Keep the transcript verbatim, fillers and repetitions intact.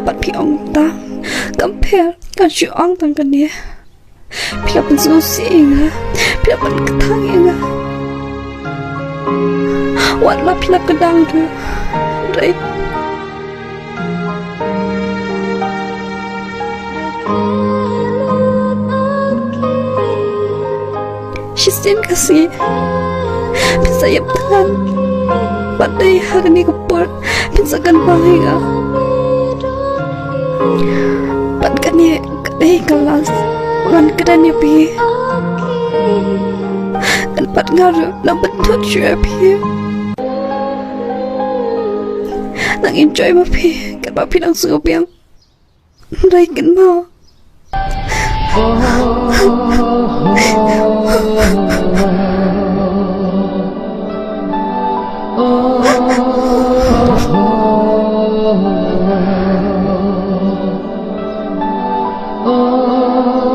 Bad phi ong ta, kam pher, kan shu ong tang kane. Phi la pynsngewsih ïa nga, phi la pynkthang ïa nga. Wat la phi la kdang tu. Hynrei shisien ka sngi phin sa ïap thngan. Bad dei ha kane ka por phin sa kynmaw ïa nga. Bad kane ka dei ka last ba ngan kren ïa phi. Ngan pat nga ruh nang pynthut shuh ïa phi. Nang enjoy ma phi katba phi nang sngewbiang. Hynrei kynmaw.